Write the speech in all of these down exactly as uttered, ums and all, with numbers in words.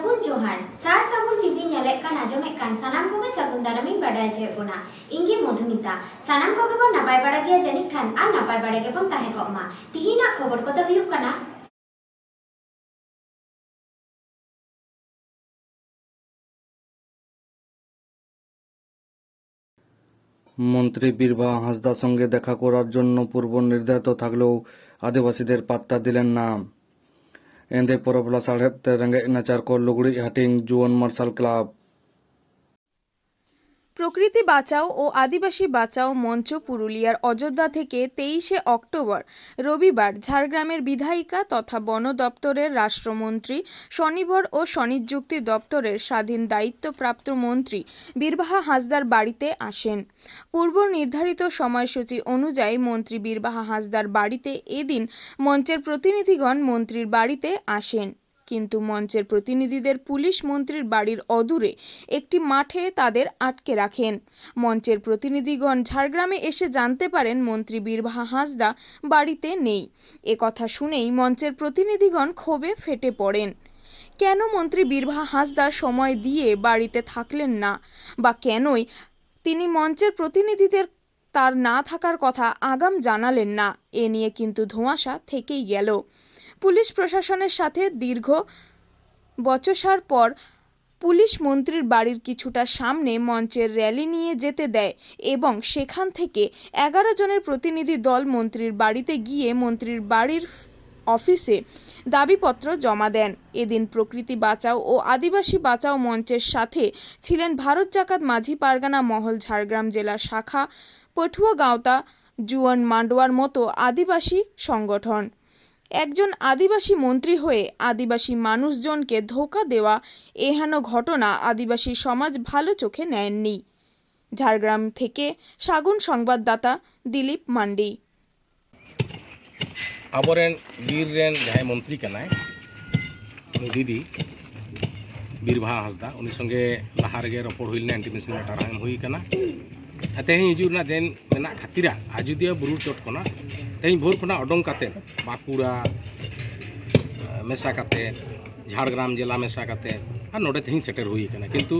ᱥᱟᱹᱜᱩᱱ ᱡᱚᱦᱟᱨ᱾ ᱥᱟᱨ ᱥᱟᱹᱜᱩᱱ ᱴᱤᱵᱷᱤ ᱧᱮᱞᱮᱫ ᱠᱟᱱ, ᱟᱸᱡᱚᱢᱮᱫ ᱠᱟᱱ ᱥᱟᱱᱟᱢ ᱠᱚᱜᱮ ᱥᱟᱹᱜᱩᱱ ᱫᱟᱨᱟᱢᱤᱧ ᱵᱟᱰᱟᱭ ᱦᱚᱪᱚᱭᱮᱫ ᱵᱚᱱᱟ᱾ ᱤᱧ ᱜᱮ ᱢᱚᱫᱷᱩᱢᱤᱛᱟ᱾ ᱥᱟᱱᱟᱢ ᱠᱚᱜᱮ ᱵᱚᱱ ᱱᱟᱯᱟᱭ ᱵᱟᱲᱟ ᱜᱮᱭᱟ ᱡᱟᱹᱱᱤᱡ ᱠᱷᱟᱱ, ᱟᱨ ᱱᱟᱯᱟᱭ ᱵᱟᱲᱟ ᱜᱮᱵᱚᱱ ᱛᱟᱦᱮᱸ ᱠᱚᱜ ᱢᱟ᱾ ᱛᱤᱦᱤᱧᱟᱜ ᱠᱷᱚᱵᱚᱨ ᱠᱚᱫᱚ ᱦᱩᱭᱩᱜ ᱠᱟᱱᱟ, মন্ত্রী বীরভা হাঁসদার সঙ্গে দেখা করার জন্য পূর্ব নির্ধারিত থাকলেও আদিবাসীদের পাত্তা দিলেন না। এঁদে পরব লাসাড়হেদ ᱛᱮ ᱨᱮᱸᱜᱮᱡ ᱱᱟᱪᱟᱨ ᱠᱚ ᱞᱩᱜᱽᱲᱤᱡ ᱦᱟᱹᱴᱤᱧ ᱡᱩᱣᱟᱹᱱ ᱢᱟᱨᱥᱟᱞ ᱠᱞᱟᱵᱽ᱾ প্রকৃতি বাঁচাও ও আদিবাসী বাঁচাও মঞ্চ পুরুলিয়ার অযোধ্যা থেকে তেইশে অক্টোবর রবিবার ঝাড়গ্রামের বিধায়িকা তথা বন দপ্তরের রাষ্ট্রমন্ত্রী, স্বনির্ভর ও স্বনিযুক্তি দপ্তরের স্বাধীন দায়িত্বপ্রাপ্ত মন্ত্রী বীরবাহা হাঁসদার বাড়িতে আসেন। পূর্ব নির্ধারিত সময়সূচি অনুযায়ী মন্ত্রী বীরবাহা হাঁসদার বাড়িতে এদিন মঞ্চের প্রতিনিধিগণ মন্ত্রীর বাড়িতে আসেন, কিন্তু মঞ্চের প্রতিনিধিদের পুলিশ মন্ত্রীর বাড়ির অদূরে একটি মাঠে তাদের আটকে রাখেন। মঞ্চের প্রতিনিধিগণ ঝাড়গ্রামে এসে জানতে পারেন মন্ত্রী বীরবাহা হাঁসদা বাড়িতে নেই। এ কথা শুনেই মঞ্চের প্রতিনিধিগণ ক্ষোভে ফেটে পড়েন। কেন মন্ত্রী বীরবাহা হাঁসদা সময় দিয়ে বাড়িতে থাকলেন না বা কেনই তিনি মঞ্চের প্রতিনিধিদের তার না থাকার কথা আগাম জানালেন না, এ নিয়ে কিন্তু ধোঁয়াশা থেকেই গেল। পুলিশ প্রশাসনের সাথে দীর্ঘ বচসার পর পুলিশ মন্ত্রীর বাড়ির কিছুটা সামনে মঞ্চের র‍্যালি নিয়ে যেতে দেয় এবং সেখান থেকে এগারো জনের প্রতিনিধি দল মন্ত্রীর বাড়িতে গিয়ে মন্ত্রীর বাড়ির অফিসে দাবিপত্র জমা দেন। এদিন প্রকৃতি বাঁচাও ও আদিবাসী বাঁচাও মঞ্চের সাথে ছিলেন ভারত জাকাত মাঝি পারগানা মহল ঝাড়গ্রাম জেলা শাখা, পটুয়া গাঁওতা, জুয়ান মান্ডোয়ার মতো আদিবাসী সংগঠন। একজন আদিবাসী মন্ত্রী হয়ে আদিবাসী মানুষজনকে ধোঁকা দেওয়া এহেন ঘটনা আদিবাসী সমাজ ভালো চোখে নেননি। ঝাড়গ্রাম থেকে সাগুন সংবাদদাতা দিলীপ মান্ডি। ᱟᱵᱚᱨᱮᱱ ᱵᱤᱨ ᱨᱮᱱ ᱡᱟᱦᱟᱸᱭ ᱢᱚᱱᱛᱨᱤ ᱠᱟᱱᱟᱭ, ᱩᱱᱤ ᱫᱤᱫᱤ ᱵᱤᱨᱵᱟᱦᱟ ᱦᱟᱸᱥᱫᱟ, ᱩᱱᱤ ᱥᱚᱸᱜᱮ ᱞᱟᱦᱟ ᱨᱮᱜᱮ ᱨᱚᱯᱚᱲ ᱦᱩᱭ ᱞᱮᱱᱟ, ᱤᱱᱴᱤᱢᱮᱥᱚᱱ ᱞᱮᱴᱟᱨ ᱦᱚᱸ ᱮᱢ ᱦᱩᱭ ᱠᱟᱱᱟ᱾ ᱛᱮᱦᱮᱧ ᱦᱤᱡᱩᱜ ᱨᱮᱱᱟᱜ ᱫᱤᱱ ᱢᱮᱱᱟᱜ ᱠᱷᱟᱹᱛᱤᱨᱟ ᱟᱡᱚᱫᱤᱭᱟᱹ ᱵᱩᱨᱩ ᱪᱚᱴ ᱠᱷᱚᱱᱟᱜ ᱛᱮᱦᱮᱧ ᱵᱷᱳᱨ ᱠᱷᱚᱱᱟᱜ ᱚᱰᱚᱝ ᱠᱟᱛᱮ ᱵᱟᱸᱠᱩᱲᱟ, ᱢᱮᱥᱟ ᱠᱟᱛᱮ ᱡᱷᱟᱲᱜᱨᱟᱢ ᱡᱮᱞᱟ ᱢᱮᱥᱟ ᱠᱟᱛᱮ ᱟᱨ ᱱᱚᱰᱮ ᱛᱮᱦᱮᱧ ᱥᱮᱴᱮᱨ ᱦᱩᱭ ᱠᱟᱱᱟ᱾ ᱠᱤᱱᱛᱩ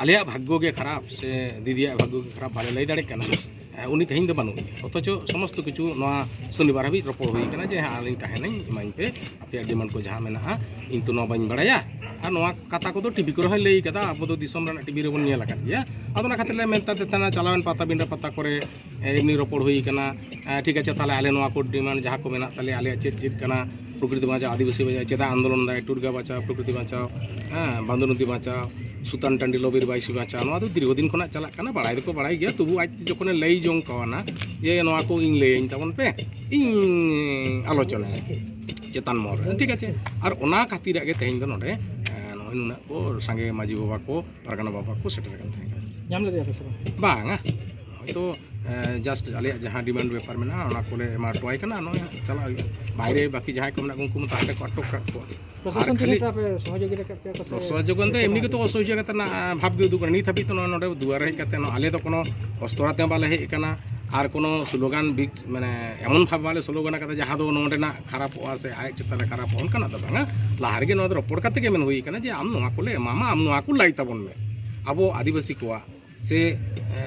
ᱟᱞᱮᱭᱟᱜ ᱵᱷᱟᱜᱽᱜᱚ ᱜᱮ ᱠᱷᱟᱨᱟᱯ ᱥᱮ ᱫᱤᱫᱤᱭᱟᱜ ᱵᱷᱟᱜᱽᱜᱚ ᱜᱮ ᱠᱷᱟᱨᱟᱯ, ᱵᱟᱞᱮ ᱞᱟᱹᱭ ᱫᱟᱲᱮᱭᱟᱜ ᱠᱟᱱᱟ᱾ ᱩᱱᱤ ᱛᱮᱦᱮᱧ ᱫᱚ ᱵᱟᱹᱱᱩᱜ ᱮᱭᱟ, ᱚᱛᱷᱚᱪᱚ ᱥᱚᱢᱚᱥᱛᱚ ᱠᱤᱪᱷᱩ ᱱᱚᱣᱟ ᱥᱚᱱᱤᱵᱟᱨ ᱦᱟᱹᱵᱤᱡ ᱨᱚᱯᱚᱲ ᱦᱩᱭ ᱠᱟᱱᱟ ᱡᱮ ᱦᱮᱸ, ᱟᱹᱞᱤᱧ ᱛᱟᱦᱮᱱᱟᱹᱧ, ᱮᱢᱟᱹᱧ ᱯᱮ ᱟᱯᱮᱭᱟᱜ ᱰᱤᱢᱟᱱᱰ ᱠᱚ ᱡᱟᱦᱟᱸ ᱢᱮᱱᱟᱜᱼᱟ᱾ ᱤᱧ ᱛᱚ ᱱᱚᱣᱟ ᱵᱟᱹᱧ ᱵᱟᱲᱟᱭᱟ᱾ ᱟᱨ ᱱᱚᱣᱟ ᱠᱟᱛᱷᱟ ᱠᱚᱫᱚ ᱴᱤᱵᱷᱤ ᱠᱚᱨᱮ ᱦᱚᱸᱭ ᱞᱟᱹᱭ ᱠᱟᱫᱟ, ᱟᱵᱚ ᱫᱚ ᱫᱤᱥᱚᱢ ᱨᱮᱱᱟᱜ ᱴᱤᱵᱷᱤ ᱨᱮᱵᱚᱱ ᱧᱮᱞ ᱟᱠᱟᱫ ᱜᱮᱭᱟ᱾ ᱟᱫᱚ ᱚᱱᱟ ᱠᱷᱟᱹᱛᱤᱨ ᱞᱮ ᱢᱮᱱ ᱛᱟᱫᱮ ᱛᱟᱦᱮᱱᱟ, ᱪᱟᱞᱟᱣᱮᱱ ᱯᱟᱛᱟᱵᱤᱸᱰᱟᱹ ᱯᱟᱛᱟ ᱠᱚᱨᱮ ᱮᱢᱱᱤ ᱨᱚᱯᱚᱲ ᱦᱩᱭ ᱠᱟᱱᱟ᱾ ᱴᱷᱤᱠ ᱟᱪᱷᱮ, ᱛᱟᱦᱚᱞᱮ ᱟᱞᱮ ᱱᱚᱣᱟ ᱠᱚ ᱰᱤᱢᱟᱱᱰ ᱡᱟᱦᱟᱸ ᱠᱚ ᱢᱮᱱᱟᱜ ᱛᱟᱞᱮᱭᱟ, ᱟᱞᱮᱭᱟᱜ ᱪᱮᱫ ᱪᱮᱫ ᱠᱟᱱᱟ, ᱯᱨᱚᱠᱨᱤᱛᱤ ᱵᱟᱧᱪᱟᱣ, ᱟᱹᱫᱤᱵᱟᱹᱥᱤ ᱵᱟᱧᱪᱟᱣ, ᱪᱮᱫᱟᱜ ᱟᱱᱫᱳᱞᱚᱱ ᱫᱟᱭ, ᱴᱩᱨᱜᱟ ᱵᱟᱧᱪᱟᱣ, ᱯᱨᱚᱠᱨᱤᱛᱤ ᱵᱟᱧᱪᱟᱣ, ᱦᱮᱸ, ᱵᱟᱸᱫᱷᱚᱱᱚᱫᱤ ᱵᱟᱧᱪᱟᱣ, ᱥᱩᱛᱟᱱ ᱴᱟᱺᱰᱤ ᱞᱚᱵᱤᱨ ᱵᱟᱭᱥᱤ ᱵᱟᱧᱪᱟᱣ, ᱱᱚᱣᱟ ᱫᱚ ᱫᱤᱨᱜᱷᱚ ᱫᱤᱱ ᱠᱷᱚᱱᱟᱜ ᱪᱟᱞᱟᱜ ᱠᱟᱱᱟ, ᱵᱟᱲᱟᱭ ᱫᱚᱠᱚ ᱵᱟᱲᱟᱭ ᱜᱮᱭᱟ᱾ ᱛᱚᱵᱩ ᱟᱡ ᱛᱮ ᱡᱚᱠᱷᱚᱱᱮ ᱞᱟᱹᱭ ᱡᱚᱝ ᱠᱟᱣᱟᱱᱟ ᱡᱮ ᱱᱚᱣᱟ ᱠᱚ ᱤᱧ ᱞᱟᱹᱭᱟᱹᱧ ᱛᱟᱵᱚᱱ ᱯᱮ, ᱤᱧ ᱟᱞᱳᱪᱚᱱᱟᱭᱟ ᱪᱮᱛᱟᱱ ᱢᱚᱦᱚᱞ ᱨᱮ, ᱴᱷᱤᱠ ᱟᱪᱷᱮ᱾ ᱟᱨ ᱚᱱᱟ ᱠᱷᱟᱹᱛᱤᱨᱟᱜ ᱜᱮ ᱛᱮᱦᱮᱧ ᱫᱚ ᱱᱚᱰᱮ ᱱᱚᱜᱼᱚᱭ ᱱᱩᱱᱟᱹᱜ ᱠᱚ ᱥᱟᱸᱜᱮ ᱢᱟᱹᱡᱷᱤ ᱵᱟᱵᱟ ᱠᱚ, ᱯᱟᱨᱜᱟᱱᱟ ᱵᱟᱵᱟ ᱠᱚ ᱥᱮᱴᱮᱨ ᱟᱠᱟᱱ ᱛᱟᱦᱮᱸ ᱠᱟᱱᱟ᱾ ᱧᱟᱢ ᱞᱮᱫᱮᱭᱟ ᱯᱮ ᱥᱮ ᱵᱟᱝ? ᱵᱟᱝᱟ, ᱦᱚᱭᱛᱳ ᱡᱟᱥᱴ ᱟᱞᱮᱭᱟᱜ ᱡᱟᱦᱟᱸ ᱰᱤᱢᱟᱱᱰ ᱵᱮᱯᱟᱨ ᱢᱮᱱᱟᱜᱼᱟ, ᱚᱱᱟ ᱠᱚᱞᱮ ᱮᱢᱟ ᱦᱚᱴᱚᱣᱟᱭ ᱠᱟᱱᱟ᱾ ᱱᱚᱜᱼᱚᱭ ᱪᱟᱞᱟᱜ ᱦᱩᱭᱩᱜᱼᱟ᱾ ᱵᱟᱭᱨᱮ ᱵᱟᱹᱠᱤ ᱡᱟᱦᱟᱸᱭ ᱠᱚ ᱢᱮᱱᱟᱜ ᱠᱚ, ᱩᱱᱠᱩ ᱢᱟ ᱛᱟᱦᱮᱸ ᱠᱚ ᱟᱴᱚᱠ ᱠᱟᱜ ᱠᱚᱣᱟ᱾ ᱯᱨᱚᱥᱟᱥᱚᱱ ᱴᱷᱮᱱ ᱠᱷᱚᱱ ᱟᱯᱮ ᱥᱚᱦᱚᱡᱳᱜᱤᱛᱟ ᱠᱮᱫ ᱯᱮᱭᱟ ᱠᱚ ᱥᱮ? ᱥᱚᱦᱚᱡᱳᱜᱤᱛᱟ ᱮᱢᱱᱤ ᱜᱮᱛᱚ ᱚᱥᱚᱦᱚᱡᱳᱜᱤᱛᱟ ᱨᱮᱱᱟᱜ ᱵᱷᱟᱵᱽ ᱜᱮ ᱩᱫᱩᱜ ᱠᱟᱱᱟ᱾ ᱱᱤᱛ ᱦᱟᱹᱵᱤᱡ ᱛᱚ ᱱᱚᱣᱟ ᱱᱚᱰᱮ ᱫᱩᱣᱟᱨ ᱦᱮᱡ ᱠᱟᱛᱮ ᱱᱚᱣᱟ ᱟᱞᱮ ᱫᱚ ᱠᱳᱱᱳ ᱚᱥᱛᱨᱚ ᱟᱛᱮ ᱦᱚᱸ ᱵᱟᱞᱮ ᱦᱮᱡ ᱟᱠᱟᱱᱟ᱾ ᱟᱨ ᱠᱳᱱᱳ ᱥᱞᱳᱜᱟᱱ ᱵᱤᱪ, ᱢᱟᱱᱮ, ᱮᱢᱚᱱ ᱵᱷᱟᱵᱽ ᱵᱟᱞᱮ ᱥᱞᱳᱜᱟᱱ ᱟᱠᱟᱫᱟ ᱡᱟᱦᱟᱸ ᱫᱚ ᱱᱚᱰᱮᱱᱟᱜ ᱠᱷᱟᱨᱟᱯᱚᱜᱼᱟ ᱥᱮ ᱟᱭᱟᱜ ᱪᱮᱛᱟᱱ ᱨᱮ ᱠᱷᱟᱨᱟᱯᱚᱜᱼᱟ, ᱚᱱᱠᱟᱱᱟᱜ ᱫᱚ ᱵᱟᱝᱟ᱾ ᱞᱟᱦᱟ ᱨᱮᱜᱮ ᱱᱚᱣᱟ ᱫᱚ ᱨᱚᱯᱚᱲ ᱠᱟᱛᱮ ᱜᱮ ᱢᱮᱱ ᱦᱩᱭ ᱠᱟᱱᱟ ᱡᱮ ᱟᱢ ᱱᱚᱣᱟ ᱠᱚᱞᱮ ᱮᱢᱟᱢᱟ, ᱟᱢ ᱱᱚᱣᱟ ᱠᱚ ᱞᱟᱹᱭ ᱛᱟᱵᱚᱱ ᱢᱮ᱾ ᱟᱵᱚ ᱟᱹᱫᱤᱵᱟᱹᱥᱤ ᱠᱚᱣᱟᱜ ᱥᱮ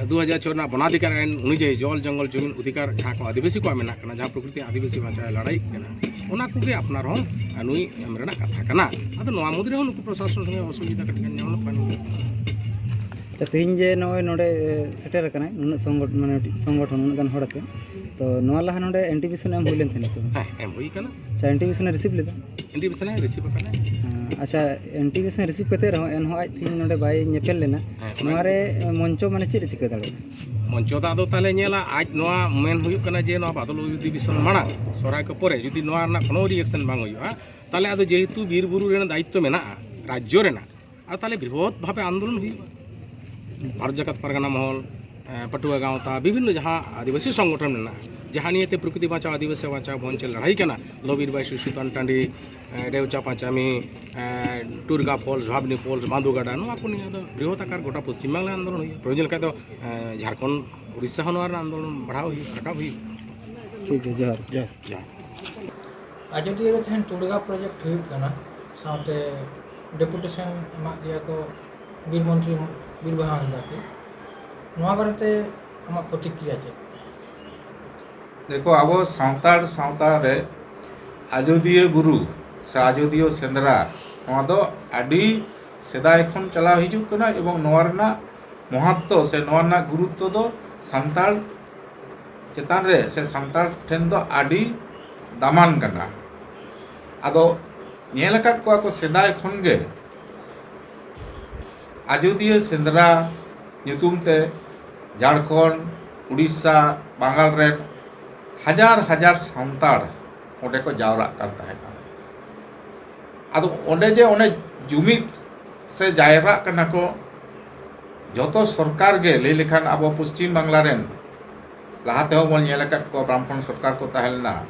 ᱫᱩ ᱦᱟᱡᱟᱨ ᱪᱷᱚᱭ ᱨᱮᱱᱟᱜ ᱵᱚᱱᱟᱫᱷᱤᱠᱟᱨ ᱟᱭᱤᱱ ᱚᱱᱩᱡᱟᱭᱤ ᱡᱚᱞ ᱡᱚᱝᱜᱚᱞ ᱡᱚᱢᱤᱱ ᱚᱫᱷᱤᱠᱟᱨ ᱡᱟᱦᱟᱸ ᱠᱚ ᱟᱹᱫᱤᱵᱟᱹᱥᱤ ᱠᱚᱣᱟᱜ ᱢᱮᱱᱟᱜ ᱠᱟᱱᱟ, ᱡᱟᱦᱟᱸ ᱯᱨᱚᱠᱨᱤᱛᱤ ᱟᱹᱫᱤᱵᱟᱹᱥᱤ ᱵᱟᱧᱪᱟᱣ ᱞᱟᱹᱲᱦᱟᱹᱭ ᱠᱟᱱᱟ, ᱚᱱᱟ ᱠᱚᱜᱮ ᱟᱯᱱᱟᱨ ᱦᱚᱸ ᱱᱩᱭ ᱮᱢ ᱨᱮᱱᱟᱜ ᱠᱟᱛᱷᱟ ᱠᱟᱱᱟ᱾ ᱟᱫᱚ ᱱᱚᱣᱟ ᱢᱩᱫᱽ ᱨᱮᱦᱚᱸ ᱱᱩᱠᱩ ᱯᱨᱚᱥᱟᱥᱚᱱ ᱥᱚᱸᱜᱮ ᱚᱥᱩᱵᱤᱫᱷᱟ ᱠᱟᱹᱴᱤᱡ ᱜᱟᱱ ᱧᱟᱢᱚᱜ ᱠᱟᱱ ᱜᱮᱭᱟ᱾ ᱟᱪᱪᱷᱟ, ᱛᱮᱦᱮᱧ ᱡᱮ ᱱᱚᱜᱼᱚᱭ ᱱᱚᱰᱮ ᱥᱮᱴᱮᱨ ᱟᱠᱟᱱᱟᱭ ᱱᱩᱱᱟᱹᱜ ᱥᱚᱝᱜᱚᱴ-, ᱢᱟᱱᱮ ᱢᱤᱫᱴᱤᱡ ᱥᱚᱝᱜᱚᱴᱷᱚᱱ ᱩᱱᱟᱹᱜ ᱜᱟᱱ ᱦᱚᱲ ᱟᱛᱮ, ᱛᱚ ᱱᱚᱣᱟ ᱞᱟᱦᱟ ᱱᱚᱰᱮ ᱮᱱᱴᱤᱯᱤᱥᱮᱱ ᱮᱢ ᱦᱩᱭ ᱞᱮᱱ ᱛᱟᱦᱮᱱᱟ ᱥᱮ ᱵᱟᱝ? ᱦᱮᱸ, ᱮᱢ ᱦᱩᱭ ᱠᱟᱱᱟ᱾ ᱟᱪᱪᱷᱟ, ᱮᱱᱴᱤᱯᱤᱥᱮᱱ ᱮ ᱨᱤᱥᱤᱵᱷ ᱞᱮᱫᱟ? ᱮᱱᱴᱤᱯᱤᱥᱮᱱ ᱮ ᱨᱤᱥᱤᱵᱷ ᱟᱠᱟᱱᱟ᱾ ᱦᱮᱸ, ᱟᱪᱪᱷᱟ, ᱮᱱᱴᱤᱯᱤᱥᱮᱱ ᱨᱤᱥᱤᱵᱷ ᱠᱟᱛᱮ ᱨᱮᱦᱚᱸ ᱮᱱᱦᱚᱸ ᱟᱡ ᱛᱮᱦᱮᱧ ᱱᱚᱰᱮ ᱵᱟᱭ ᱧᱮᱯᱮᱞ ᱞᱮᱱᱟ᱾ ᱦᱮᱸ, ᱚᱱᱟ ᱱᱚᱣᱟ ᱨᱮ ᱢᱚᱧᱪᱚ ᱢᱟᱱᱮ ᱪᱮᱫ ᱮ ᱪᱤᱠᱟᱹ ᱫᱟᱲᱮᱭᱟᱜᱼᱟ? ᱢᱚᱧᱪᱚ ᱫᱚ ᱟᱫᱚ ᱛᱟᱦᱚᱞᱮ ᱧᱮᱞᱟ, ᱟᱡ ᱱᱚᱣᱟ ᱢᱮᱱ ᱦᱩᱭᱩᱜ ᱠᱟᱱᱟ ᱡᱮ ᱱᱚᱣᱟ ᱵᱟᱫᱚᱞ ᱚᱫᱷᱤᱵᱮᱥᱚᱱ ᱢᱟᱲᱟᱝ, ᱥᱚᱦᱨᱟᱭ ᱠᱚ ᱯᱚᱨᱮ ᱡᱩᱫᱤ ᱱᱚᱣᱟ ᱨᱮᱱᱟᱜ ᱠᱳᱱᱳ ᱨᱤᱭᱮᱠᱥᱚᱱ ᱵᱟᱝ ᱦᱩᱭᱩᱜᱼᱟ, ᱛᱟᱦᱚᱞᱮ ᱟᱫᱚ ᱡᱮᱦᱮᱛᱩ ᱵᱤᱨ ᱵᱩᱨᱩ ᱨᱮᱱᱟᱜ ᱫᱟᱭᱤᱛᱛᱚ ᱢᱮᱱᱟᱜᱼᱟ ᱨᱟᱡᱽᱡᱚ ᱨᱮᱱᱟᱜ, ᱟᱨ ᱛᱟᱦᱚᱞᱮ ᱵᱨᱤᱦᱚᱛ ᱵᱷᱟᱵᱮ ᱟᱱᱫᱳᱞᱚᱱ ᱦᱩᱭᱩᱜᱼᱟ᱾ ᱵᱷᱟᱨᱚᱛ ᱡᱟᱠᱟᱛ ᱯᱟᱨᱜᱟᱱᱟ ᱢᱚᱦᱚᱞ, ᱮ, ᱯᱟᱹᱴᱷᱩᱣᱟᱹ ᱜᱟᱶᱛᱟ, ᱵᱤᱵᱷᱤᱱᱱᱚ ᱡᱟᱦᱟᱸ ᱟᱹᱫᱤᱵᱟᱹᱥᱤ ᱥᱚᱝᱜᱚᱴᱷᱚᱱ ᱢᱮᱱᱟᱜᱼᱟ, ᱡᱟᱦᱟᱸ ᱱᱤᱭᱮᱛᱮ ᱯᱨᱚᱠᱨᱤᱛᱤ ᱵᱟᱧᱪᱟᱣ, ᱟᱹᱫᱤᱵᱟᱹᱥᱤ ᱵᱟᱧᱪᱟᱣ ᱵᱚᱱ ᱪᱮᱫ ᱞᱟᱹᱲᱦᱟᱹᱭ ᱠᱟᱱᱟ, ᱞᱚᱵᱤᱨ ᱵᱟᱭᱥᱤ, ᱥᱩᱛᱟᱱ ᱴᱟᱺᱰᱤ, ᱮ, ᱰᱮᱣᱪᱟ ᱯᱟᱸᱪᱟᱢᱤ, ᱮ, ᱴᱩᱨᱜᱟ ᱯᱷᱚᱞᱥ, ᱵᱷᱟᱵᱽᱱᱤ ᱯᱷᱚᱞᱥ, ᱵᱟᱸᱫᱩᱜᱟᱰᱟ, ᱱᱚᱣᱟ ᱠᱚ ᱱᱤᱭᱮ ᱫᱚ ᱵᱨᱤᱦᱚᱛ ᱟᱠᱟᱨ ᱜᱚᱴᱟ ᱯᱚᱥᱪᱤᱢ ᱵᱟᱝᱞᱟ ᱟᱱᱫᱳᱞᱚᱱ ᱦᱩᱭᱩᱜᱼᱟ᱾ ᱯᱨᱚᱭᱳᱡᱚᱱ ᱞᱮᱠᱷᱟᱡ ᱫᱚ, ᱮ, ᱡᱷᱟᱲᱠᱷᱚᱸᱰ, ᱩᱲᱤᱥᱥᱟ ᱦᱚᱸ ᱱᱚᱣᱟ ᱨᱮᱱᱟᱜ ᱟᱱᱫᱳᱞᱚᱱ ᱵᱟᱲᱦᱟᱣ ᱦᱩᱭᱩᱜᱼᱟ, ᱨᱟᱠᱟᱵ ᱦᱩᱭᱩᱜᱼᱟ᱾ ᱴᱷᱤᱠ ᱜᱮᱭᱟ, ᱡᱚᱦᱟᱨ, ᱡᱚᱦᱟᱨ᱾ ᱡᱚᱦᱟᱨ᱾ ᱟᱡᱚᱫᱤᱭᱟᱹ ᱨᱮ ᱛᱮᱦᱮᱧ ᱴᱩᱲᱜᱟ ᱯᱨᱚᱡᱮᱠᱴ ᱦᱩᱭᱩᱜ ᱠᱟᱱᱟ, ᱥᱟᱶᱛᱮ ᱰᱮᱯᱩᱴᱮᱥᱚᱱ ᱮᱢᱟᱜ ᱞᱮᱭᱟ ᱠᱚ ᱵᱤᱨ ᱢᱚᱱᱛᱨᱤ ᱵᱤᱨ ᱵᱟᱦᱟ ᱦᱟᱸᱥᱫᱟ ᱠᱚ᱾ ᱱᱚᱣᱟ ᱵᱟᱨᱮᱛᱮ ᱟᱢᱟᱜ ᱯᱨᱚᱛᱤᱠᱨᱤᱭᱟ ᱪᱮᱫ? ᱫᱮᱠᱷᱚ, ᱟᱵᱚ ᱥᱟᱱᱛᱟᱲ ᱥᱟᱶᱛᱟ ᱨᱮ ᱟᱡᱚᱫᱤᱭᱟᱹ ᱵᱩᱨᱩ ᱥᱮ ᱟᱡᱚᱫᱤᱭᱟᱹ ᱥᱮᱸᱫᱽᱨᱟ, ᱱᱚᱣᱟ ᱫᱚ ᱟᱹᱰᱤ ᱥᱮᱫᱟᱭ ᱠᱷᱚᱱ ᱪᱟᱞᱟᱣ ᱦᱤᱡᱩᱜ ᱠᱟᱱᱟ ᱮᱵᱚᱝ ᱱᱚᱣᱟ ᱨᱮᱱᱟᱜ ᱢᱚᱦᱚᱛᱛᱚ ᱥᱮ ᱱᱚᱣᱟ ᱨᱮᱱᱟᱜ ᱜᱩᱨᱩᱛᱛᱚ ᱫᱚ ᱥᱟᱱᱛᱟᱲ ᱪᱮᱛᱟᱱ ᱨᱮ ᱥᱮ ᱥᱟᱱᱛᱟᱲ ᱴᱷᱮᱱ ᱫᱚ ᱟᱹᱰᱤ ᱫᱟᱢᱟᱱ ᱠᱟᱱᱟ᱾ ᱟᱫᱚ ᱧᱮᱞ ᱟᱠᱟᱫ ᱠᱚᱣᱟ ᱠᱚ ᱥᱮᱫᱟᱭ ᱠᱷᱚᱱ ᱜᱮ ᱟᱡᱚᱫᱤᱭᱟᱹ ᱥᱮᱸᱫᱽᱨᱟ ᱧᱩᱛᱩᱢ ᱛᱮ ᱡᱷᱟᱲᱠᱷᱚᱸᱰ, ᱩᱲᱤᱥᱥᱟ, ᱵᱟᱝᱜᱟᱞ ᱨᱮᱱ ᱦᱟᱡᱟᱨ ᱦᱟᱡᱟᱨ ᱥᱟᱱᱛᱟᱲ ᱚᱸᱰᱮ ᱠᱚ ᱡᱟᱣᱨᱟᱜ ᱠᱟᱱ ᱛᱟᱦᱮᱸᱱᱟ᱾ ᱟᱫᱚ ᱚᱸᱰᱮ ᱡᱮ ᱚᱸᱰᱮ ᱡᱩᱢᱤᱫ ᱥᱮ ᱡᱟᱣᱨᱟᱜ ᱠᱟᱱᱟ ᱠᱚ, ᱡᱚᱛᱚ ᱥᱚᱨᱠᱟᱨ ᱜᱮ ᱞᱟᱹᱭ ᱞᱮᱠᱷᱟᱱ ᱟᱵᱚ ᱯᱚᱥᱪᱤᱢ ᱵᱟᱝᱞᱟ ᱨᱮᱱ ᱞᱟᱦᱟ ᱛᱮᱦᱚᱸ ᱵᱚᱱ ᱧᱮᱞ ᱟᱠᱟᱫ ᱠᱚᱣᱟ, ᱵᱟᱢᱯᱷᱨᱚᱱᱴ ᱥᱚᱨᱠᱟᱨ ᱠᱚ ᱛᱟᱦᱮᱸ ᱞᱮᱱᱟ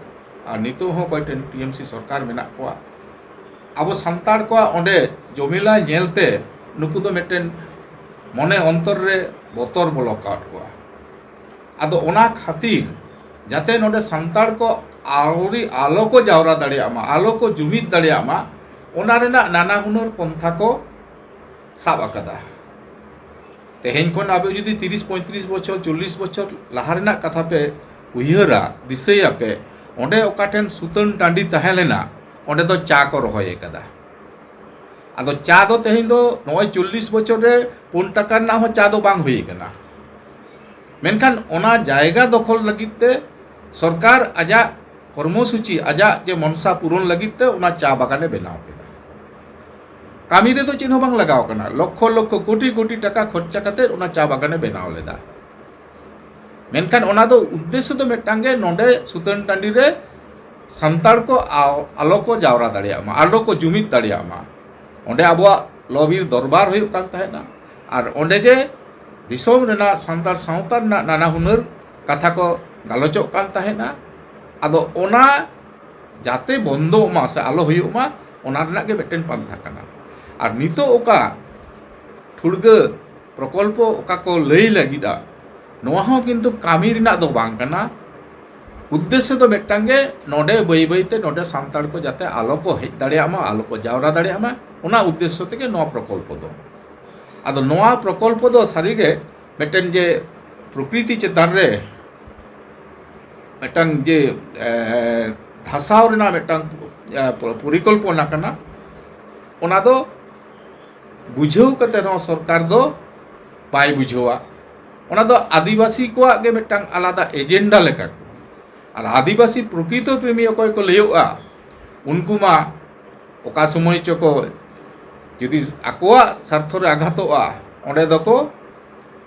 ᱟᱨ ᱱᱤᱛᱚᱜ ᱦᱚᱸ ᱚᱠᱚᱭ ᱴᱷᱮᱱ ᱴᱤ ᱮᱢ ᱥᱤ ᱥᱚᱨᱠᱟᱨ ᱢᱮᱱᱟᱜ ᱠᱚᱣᱟ᱾ ᱟᱵᱚ ᱥᱟᱱᱛᱟᱲ ᱠᱚᱣᱟᱜ ᱚᱸᱰᱮ ᱡᱚᱢᱮᱞᱟ ᱧᱮᱞᱛᱮ ᱱᱩᱠᱩ ᱫᱚ ᱢᱤᱫᱴᱮᱱ ᱢᱚᱱᱮ ᱚᱱᱛᱚᱨ ᱨᱮ ᱵᱚᱛᱚᱨ ᱵᱚᱞᱚ ᱟᱠᱟᱫ ᱠᱚᱣᱟ᱾ ᱟᱫᱚ ᱚᱱᱟ ᱠᱷᱟᱹᱛᱤᱨ ᱡᱟᱛᱮ ᱱᱚᱰᱮ ᱥᱟᱱᱛᱟᱲ ᱠᱚ ᱟᱹᱣᱨᱤ ᱟᱞᱚ ᱠᱚ ᱡᱟᱣᱨᱟ ᱫᱟᱲᱮᱭᱟᱜ ᱢᱟ, ᱟᱞᱚ ᱠᱚ ᱡᱩᱢᱤᱫ ᱫᱟᱲᱮᱭᱟᱜ ᱢᱟ, ᱚᱱᱟ ᱨᱮᱱᱟᱜ ᱱᱟᱱᱟ ᱦᱩᱱᱟᱹᱨ ᱯᱚᱱᱛᱷᱟ ᱠᱚ ᱥᱟᱵ ᱟᱠᱟᱫᱟ᱾ ᱛᱮᱦᱮᱧ ᱠᱷᱚᱱ ᱟᱵᱚ ᱡᱩᱫᱤ ᱛᱤᱨᱤᱥ ᱯᱚᱸᱭᱛᱨᱤᱥ ᱵᱚᱪᱷᱚᱨ, ᱪᱚᱞᱞᱤᱥ ᱵᱚᱪᱷᱚᱨ ᱞᱟᱦᱟ ᱨᱮᱱᱟᱜ ᱠᱟᱛᱷᱟ ᱯᱮ ᱩᱭᱦᱟᱹᱨᱟ, ᱫᱤᱥᱟᱹᱭᱟᱯᱮ, ᱚᱸᱰᱮ ᱚᱠᱟ ᱴᱷᱮᱱ ᱥᱩᱛᱟᱹᱱ ᱴᱟᱺᱰᱤ ᱛᱟᱦᱮᱸ ᱞᱮᱱᱟ, ᱚᱸᱰᱮ ᱫᱚ ᱪᱟ ᱠᱚ ᱨᱚᱦᱚᱭ ᱟᱠᱟᱫᱟ᱾ ᱟᱫᱚ ᱪᱟ ᱫᱚ ᱛᱮᱦᱮᱧ ᱫᱚ ᱱᱚᱜᱼᱚᱭ ᱪᱚᱞᱞᱤᱥ ᱵᱚᱪᱷᱚᱨ ᱨᱮ ᱯᱩᱱ ᱴᱟᱠᱟ ᱨᱮᱱᱟᱜ ᱦᱚᱸ ᱪᱟ ᱫᱚ ᱵᱟᱝ ᱦᱩᱭ ᱟᱠᱟᱱᱟ᱾ ᱢᱮᱱᱠᱷᱟᱱ ᱚᱱᱟ ᱡᱟᱭᱜᱟ ᱫᱚᱠᱷᱚᱞ ᱞᱟᱹᱜᱤᱫ ᱛᱮ ᱥᱚᱨᱠᱟᱨ ᱟᱡᱟᱜ ᱠᱚᱨᱢᱚᱥᱩᱪᱤ, ᱟᱡᱟᱜ ᱡᱮ ᱢᱚᱱᱥᱟ ᱯᱩᱨᱚᱱ ᱞᱟᱹᱜᱤᱫ ᱛᱮ ᱚᱱᱟ ᱪᱟ ᱵᱟᱜᱟᱱᱮ ᱵᱮᱱᱟᱣ ᱠᱮᱫᱟ᱾ ᱠᱟᱹᱢᱤ ᱨᱮᱫᱚ ᱪᱮᱫ ᱦᱚᱸ ᱵᱟᱝ ᱞᱟᱜᱟᱣ ᱠᱟᱱᱟ, ᱞᱚᱠᱠᱷᱚ ᱞᱚᱠᱠᱷᱚ ᱠᱳᱴᱤ ᱠᱳᱴᱤ ᱴᱟᱠᱟ ᱠᱷᱚᱨᱪᱟ ᱠᱟᱛᱮ ᱚᱱᱟ ᱪᱟ ᱵᱟᱜᱟᱱᱮ ᱵᱮᱱᱟᱣ ᱞᱮᱫᱟ᱾ ᱢᱮᱱᱠᱷᱟᱱ ᱚᱱᱟ ᱫᱚ ᱩᱫᱽᱫᱮᱥᱥᱚ ᱫᱚ ᱢᱤᱫᱴᱟᱝ ᱜᱮ, ᱱᱚᱰᱮ ᱥᱩᱛᱟᱹᱱ ᱴᱟᱺᱰᱤ ᱨᱮ ᱥᱟᱱᱛᱟᱲ ᱠᱚ ᱟᱣ-, ᱟᱞᱚ ᱠᱚ ᱡᱟᱣᱨᱟ ᱫᱟᱲᱮᱭᱟᱜ ᱢᱟ, ᱟᱞᱚ ᱠᱚ ᱡᱩᱢᱤᱫ ᱫᱟᱲᱮᱭᱟᱜ ᱢᱟ᱾ ᱚᱸᱰᱮ ᱟᱵᱚᱣᱟᱜ ᱞᱚᱵᱤᱨ ᱫᱚᱨᱵᱟᱨ ᱦᱩᱭᱩᱜ ᱠᱟᱱ ᱛᱟᱦᱮᱸᱱᱟ ᱟᱨ ᱚᱸᱰᱮ ᱜᱮ ᱫᱤᱥᱚᱢ ᱨᱮᱱᱟᱜ ᱥᱟᱱᱛᱟᱲ ᱥᱟᱶᱛᱟ ᱨᱮᱱᱟᱜ ᱱᱟᱱᱟ ᱦᱩᱱᱟᱹᱨ ᱠᱟᱛᱷᱟ ᱠᱚ ᱜᱟᱞᱚᱪᱚᱜ ᱠᱟᱱ ᱛᱟᱦᱮᱸᱱᱟ᱾ ᱟᱫᱚ ᱚᱱᱟ ᱡᱟᱛᱮ ᱵᱚᱱᱫᱚᱜ ᱢᱟ ᱥᱮ ᱟᱞᱚ ᱦᱩᱭᱩᱜ ᱢᱟ, ᱚᱱᱟ ᱨᱮᱱᱟᱜ ᱜᱮ ᱢᱤᱫᱴᱮᱱ ᱯᱟᱱᱛᱷᱟ ᱠᱟᱱᱟ᱾ ᱟᱨ ᱱᱤᱛᱚᱜ ᱚᱠᱟ ᱴᱷᱩᱲᱜᱟᱹ ᱯᱨᱚᱠᱚᱞᱯᱚ ᱚᱠᱟ ᱠᱚ ᱞᱟᱹᱭ ᱞᱟᱹᱜᱤᱫᱼᱟ, ᱱᱚᱣᱟ ᱦᱚᱸ ᱠᱤᱱᱛᱩ ᱠᱟᱹᱢᱤ ᱨᱮᱱᱟᱜ ᱫᱚ ᱵᱟᱝ ᱠᱟᱱᱟ᱾ ᱩᱫᱽᱫᱮᱥᱥᱚ ᱫᱚ ᱢᱤᱫᱴᱟᱝ ᱜᱮ, ᱱᱚᱰᱮ ᱵᱟᱹᱭ ᱵᱟᱹᱭ ᱛᱮ ᱱᱚᱰᱮ ᱥᱟᱱᱛᱟᱲ ᱠᱚ ᱡᱟᱛᱮ ᱟᱞᱚ ᱠᱚ ᱦᱮᱡ ᱫᱟᱲᱮᱭᱟᱜ ᱢᱟ, ᱟᱞᱚ ᱠᱚ ᱡᱟᱣᱨᱟ ᱫᱟᱲᱮᱭᱟᱜ ᱢᱟ, ᱚᱱᱟ ᱩᱫᱽᱫᱮᱥᱥᱚ ᱛᱮᱜᱮ ᱱᱚᱣᱟ ᱯᱨᱚᱠᱚᱞᱯᱚ ᱫᱚ᱾ ᱟᱫᱚ ᱱᱚᱣᱟ ᱯᱨᱚᱠᱚᱞᱯᱚ ᱫᱚ ᱥᱟᱹᱨᱤᱜᱮ ᱢᱤᱫᱴᱮᱱ ᱡᱮ ᱯᱨᱚᱠᱨᱤᱛᱤ ᱪᱮᱛᱟᱱ ᱨᱮ ᱢᱤᱫᱴᱟᱝ ᱡᱮ, ᱮ, ᱫᱷᱟᱥᱟᱣ ᱨᱮᱱᱟᱜ ᱢᱤᱫᱴᱟᱝ, ᱮ, ᱯᱚᱨᱤᱠᱚᱞᱯᱚᱱᱟ ᱠᱟᱱᱟ, ᱚᱱᱟ ᱫᱚ ᱵᱩᱡᱷᱟᱹᱣ ᱠᱟᱛᱮ ᱦᱚᱸ ᱥᱚᱨᱠᱟᱨ ᱫᱚ ᱵᱟᱭ ᱵᱩᱡᱷᱟᱹᱣᱟ᱾ ᱚᱱᱟ ᱫᱚ ᱟᱹᱫᱤᱵᱟᱹᱥᱤ ᱠᱚᱣᱟᱜ ᱜᱮ ᱢᱤᱫᱴᱟᱝ ᱟᱞᱟᱫᱟ ᱮᱡᱮᱱᱰᱟ ᱞᱮᱠᱟ᱾ ᱟᱨ ᱟᱹᱫᱤᱵᱟᱹᱥᱤ ᱯᱨᱚᱠᱨᱤᱛᱚ ᱯᱨᱮᱢᱤ ᱚᱠᱚᱭ ᱠᱚ ᱞᱟᱹᱭᱚᱜᱼᱟ, ᱩᱱᱠᱩ ᱢᱟ ᱚᱠᱟ ᱥᱚᱢᱚᱭ ᱪᱚᱠᱚ ᱡᱩᱫᱤ ᱟᱠᱚᱣᱟᱜ ᱥᱟᱨᱛᱷᱚ ᱨᱮ ᱟᱜᱷᱟᱛᱚᱜᱼᱟ, ᱚᱸᱰᱮ ᱫᱚᱠᱚ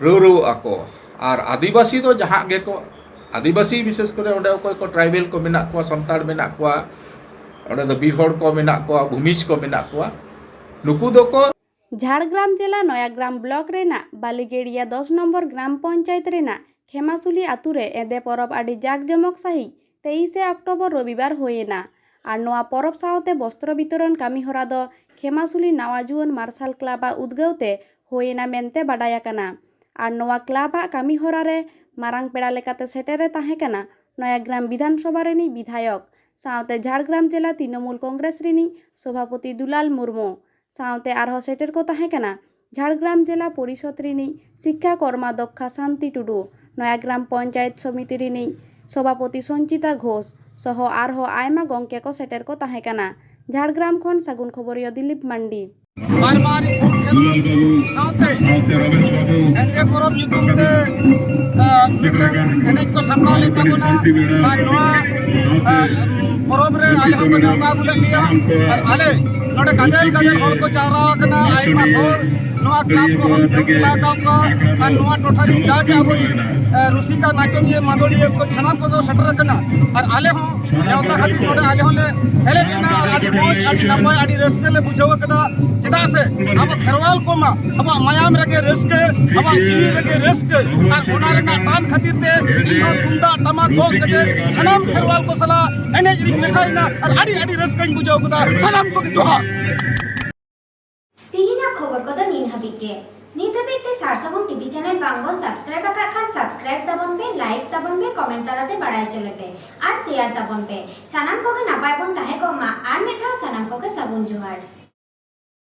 ᱨᱟᱹᱣᱨᱟᱹᱣᱚᱜ ᱟᱠᱚ᱾ ᱟᱨ ᱟᱹᱫᱤᱵᱟᱹᱥᱤ ᱫᱚ ᱡᱟᱦᱟᱸ ᱜᱮᱠᱚ, ᱟᱹᱫᱤᱵᱟᱹᱥᱤ ᱵᱤᱥᱮᱥ ᱠᱚᱨᱮ ᱚᱸᱰᱮ ᱚᱠᱚᱭ ᱠᱚ ᱴᱨᱟᱭᱵᱮᱞ ᱠᱚ ᱢᱮᱱᱟᱜ ᱠᱚᱣᱟ, ᱥᱟᱱᱛᱟᱲ ᱢᱮᱱᱟᱜ ᱠᱚᱣᱟ, ᱚᱸᱰᱮ ᱫᱚ ᱵᱤᱨ ᱦᱚᱲ ᱠᱚ ᱢᱮᱱᱟᱜ ᱠᱚᱣᱟ, ᱵᱷᱩᱢᱤᱡᱽ ᱠᱚ ᱢᱮᱱᱟᱜ ᱠᱚᱣᱟ, ᱱᱩᱠᱩ ᱫᱚᱠᱚ ᱡᱷᱟᱲᱜᱨᱟᱢ ᱡᱮᱞᱟ ᱱᱚᱭᱟᱜᱨᱟᱢ ᱵᱞᱚᱠ ᱨᱮᱱᱟᱜ ᱵᱟᱞᱤᱜᱮᱲᱤᱭᱟ ᱫᱚᱥ ᱱᱚᱢᱵᱚᱨ ᱜᱨᱟᱢ ᱯᱚᱧᱪᱟᱭᱮᱛ ᱨᱮᱱᱟᱜ ᱠᱷᱮᱢᱟᱥᱩᱞᱤ ᱟᱛᱩ ᱨᱮ ᱮᱸᱫᱮ ᱯᱚᱨᱚᱵᱽ ᱟᱹᱰᱤ ᱡᱟᱠ ᱡᱚᱢᱚᱠ ᱥᱟᱹᱦᱤᱡ ᱛᱮᱭᱤᱥᱮ ᱚᱠᱴᱳᱵᱚᱨ ᱨᱚᱵᱤᱵᱟᱨ ᱦᱩᱭᱮᱱᱟ᱾ ᱟᱨ ᱱᱚᱣᱟ ᱯᱚᱨᱚᱵᱽ ᱥᱟᱶᱛᱮ ᱵᱚᱥᱛᱨᱚ ᱵᱤᱛᱚᱨᱚᱱ ᱠᱟᱹᱢᱤ ᱦᱚᱨᱟ ᱫᱚ ᱠᱷᱮᱢᱟᱥᱩᱞᱤ ᱱᱟᱣᱟ ᱡᱩᱣᱟᱹᱱ ᱢᱟᱨᱥᱟᱞ ᱠᱞᱟᱵᱽ ᱟᱜ ᱩᱫᱽᱜᱟᱹᱣ ᱛᱮ ᱦᱩᱭᱮᱱᱟ ᱢᱮᱱᱛᱮ ᱵᱟᱰᱟᱭ ᱟᱠᱟᱱᱟ᱾ ᱟᱨ ᱱᱚᱣᱟ ᱠᱞᱟᱵᱽ ᱟᱜ ᱠᱟᱹᱢᱤ ᱦᱚᱨᱟ ᱨᱮ ᱢᱟᱨᱟᱝ ᱯᱮᱲᱟ ᱞᱮᱠᱟᱛᱮ ᱥᱮᱴᱮᱨ ᱮ ᱛᱟᱦᱮᱸ ᱠᱟᱱᱟ ᱱᱚᱭᱟᱜᱨᱟᱢ ᱵᱤᱫᱷᱟᱱ ᱥᱚᱵᱷᱟ ᱨᱤᱱᱤᱡ ᱵᱤᱫᱷᱟᱭᱚᱠ ᱥᱟᱶᱛᱮ ᱡᱷᱟᱲᱜᱨᱟᱢ ᱡᱮᱞᱟ ᱛᱨᱤᱱᱚᱢᱩᱞ ᱠᱚᱝᱜᱨᱮᱥ ᱨᱤᱱᱤᱡ ᱥᱚᱵᱷᱟᱯᱚᱛᱤ ᱫᱩᱞᱟᱞ ᱢᱩᱨᱢᱩ᱾ ᱥᱟᱶᱛᱮ ᱟᱨᱦᱚᱸ ᱥᱮᱴᱮᱨ ᱠᱚ ᱛᱟᱦᱮᱸ ᱠᱟᱱᱟ ᱡᱷᱟᱲᱜᱨᱟᱢ ᱡᱮᱞᱟ ᱯᱚᱨᱤᱥᱚᱫᱽ ᱨᱤᱱᱤᱡ ᱥᱤᱠᱠᱷᱟ ᱠᱚᱨᱢᱟᱫᱽᱫᱷᱚᱠᱷᱟ ᱥᱟᱱᱛᱤ ᱴᱩᱰᱩ, ᱱᱚᱭᱟᱜᱨᱟᱢ ᱯᱚᱧᱪᱟᱭᱮᱛ ᱥᱚᱢᱤᱛᱤ ᱨᱤᱱᱤᱡ ᱥᱚᱵᱷᱟᱯᱚᱛᱤ ᱥᱚᱧᱪᱤᱛᱟ ᱜᱷᱳᱥ ᱥᱚᱦᱚ ᱟᱨᱦᱚᱸ ᱟᱭᱢᱟ ᱜᱚᱢᱠᱮ ᱠᱚ ᱥᱮᱴᱮᱨ ᱠᱚ ᱛᱟᱦᱮᱸ ᱠᱟᱱᱟ᱾ ᱡᱷᱟᱲᱜᱨᱟᱢ ᱠᱷᱚᱱ ᱥᱟᱹᱜᱩᱱ ᱠᱷᱚᱵᱚᱨᱤᱭᱟᱹ ᱫᱤᱞᱤᱯ ᱢᱟᱱᱰᱤ᱾ ᱢᱟᱨᱢᱟᱨᱤ ᱯᱷᱩᱴ ᱠᱷᱮᱞᱳᱰ ᱥᱟᱶᱛᱮ ᱮᱱᱫᱮ ᱯᱚᱨᱚᱵᱽ ᱧᱩᱛᱩᱢ ᱛᱮ, ᱟ, ᱢᱤᱫᱴᱟᱝ ᱮᱱᱮᱡ ᱠᱚ ᱥᱟᱯᱲᱟᱣ ᱞᱮᱫ ᱛᱟᱵᱚᱱᱟ᱾ ᱟᱨ ᱱᱚᱣᱟ, ᱟ, ᱯᱚᱨᱚᱵᱽ ᱨᱮ ᱟᱞᱮ ᱦᱚᱸᱠᱚ ᱱᱮᱣᱛᱟ ᱟᱹᱜᱩ ᱞᱮᱫ ᱞᱮᱭᱟ᱾ ᱟᱨ ᱟᱞᱮ ᱱᱚᱰᱮ ᱜᱟᱫᱮᱞ ᱜᱟᱫᱮᱞ ᱦᱚᱲ ᱠᱚ ᱡᱟᱣᱨᱟ ᱟᱠᱟᱱᱟ, ᱟᱭᱢᱟ ᱦᱚᱲ ᱱᱚᱣᱟ ᱠᱞᱟᱵᱽ ᱠᱚᱦᱚᱸ ᱡᱚᱢ ᱞᱟᱜᱟᱣ ᱠᱚᱣᱟ᱾ ᱟᱨ ᱱᱚᱣᱟ ᱴᱚᱴᱷᱟ ᱨᱮᱱ ᱡᱟᱜᱮ ᱟᱵᱚ, ᱮ, ᱨᱩᱥᱤᱠᱟ, ᱱᱟᱪᱚᱱᱤᱭᱟᱹ, ᱢᱟᱫᱚᱲᱤᱭᱟᱹ ᱠᱚ ᱥᱟᱱᱟᱢ ᱠᱚᱠᱚ ᱥᱮᱴᱮᱨ ᱟᱠᱟᱱᱟ᱾ ᱟᱨ ᱟᱞᱮ ᱦᱚᱸ ᱱᱮᱣᱛᱟ ᱠᱷᱟᱹᱛᱤᱨ ᱱᱚᱰᱮ ᱟᱞᱮ ᱦᱚᱸᱞᱮ ᱥᱮᱞᱮᱫ ᱮᱱᱟ᱾ ᱟᱨ ᱟᱹᱰᱤ ᱢᱚᱡᱽ, ᱟᱹᱰᱤ ᱱᱟᱯᱟᱭ, ᱟᱹᱰᱤ ᱨᱟᱹᱥᱠᱟᱹ ᱞᱮ ᱵᱩᱡᱷᱟᱹᱣ ᱟᱠᱟᱫᱟ᱾ ᱪᱮᱫᱟᱜ ᱥᱮ ᱟᱵᱚ ᱠᱷᱮᱨᱣᱟᱞ ᱠᱚᱢᱟ ᱟᱵᱚᱣᱟᱜ ᱢᱟᱭᱟᱢ ᱨᱮᱜᱮ ᱨᱟᱹᱥᱠᱟᱹ, ᱟᱵᱚᱣᱟᱜ ᱡᱤᱣᱤ ᱨᱮᱜᱮ ᱨᱟᱹᱥᱠᱟᱹ᱾ ᱟᱨ ᱚᱱᱟ ᱨᱮᱱᱟᱜ ᱴᱟᱱ ᱠᱷᱟᱹᱛᱤᱨ ᱛᱮ ᱤᱧ ᱦᱚᱸ ᱛᱩᱢᱫᱟᱜ ᱴᱟᱢᱟᱠ ᱜᱚᱜ ᱠᱟᱛᱮ ᱥᱟᱱᱟᱢ ᱠᱷᱮᱨᱣᱟᱞ ᱠᱚ ᱥᱟᱞᱟᱜ ᱮᱱᱮᱡ ᱨᱤᱧ ᱢᱮᱥᱟᱭᱮᱱᱟ᱾ ᱟᱨ ᱟᱹᱰᱤ, ᱟᱹᱰᱤ ᱨᱟᱹᱥᱠᱟᱹᱧ ᱵᱩᱡᱷᱟᱹᱣ ᱠᱮᱫᱟ᱾ ᱥᱟᱱᱟᱢ ᱠᱚᱜᱮ ᱡᱚᱦᱟᱨ᱾ ᱛᱮᱦᱮᱧᱟᱜ ᱠᱷᱚᱵᱚᱨ ᱠᱚᱫᱚ ᱱᱤᱱ ᱦᱟᱹᱵᱤᱡ ᱜᱮ᱾ ᱱᱤᱛ ᱦᱟᱹᱵᱤᱡ ᱛᱮ ᱥᱟᱨᱥᱟᱹᱜᱩᱱ ᱴᱤᱵᱷᱤ ᱪᱮᱱᱮᱞ ᱵᱟᱝ ᱵᱚᱱ ᱥᱟᱵᱥᱠᱨᱟᱭᱤᱵ ᱟᱠᱟᱫ ᱠᱷᱟᱱ ᱥᱟᱵᱥᱠᱨᱟᱭᱤᱵ ᱛᱟᱵᱚᱱ ᱯᱮ, ᱞᱟᱭᱤᱠ ᱛᱟᱵᱚᱱ ᱯᱮ, ᱠᱚᱢᱮᱱᱴ ᱛᱟᱞᱟᱛᱮ ᱵᱟᱲᱟᱭ ᱦᱚᱪᱚ ᱞᱮᱯᱮ ᱟᱨ ᱥᱮᱭᱟᱨ ᱛᱟᱵᱚᱱ ᱯᱮ᱾ ᱥᱟᱱᱟᱢ ᱠᱚᱜᱮ ᱱᱟᱯᱟᱭ ᱵᱚᱱ ᱛᱟᱦᱮᱸ ᱠᱚᱜ ᱢᱟ᱾ ᱟᱨ ᱢᱤᱫ ᱫᱷᱟᱣ ᱥᱟᱱᱟᱢ ᱠᱚᱜᱮ ᱥᱟᱹᱜᱩᱱ ᱡᱚᱦᱟᱨ᱾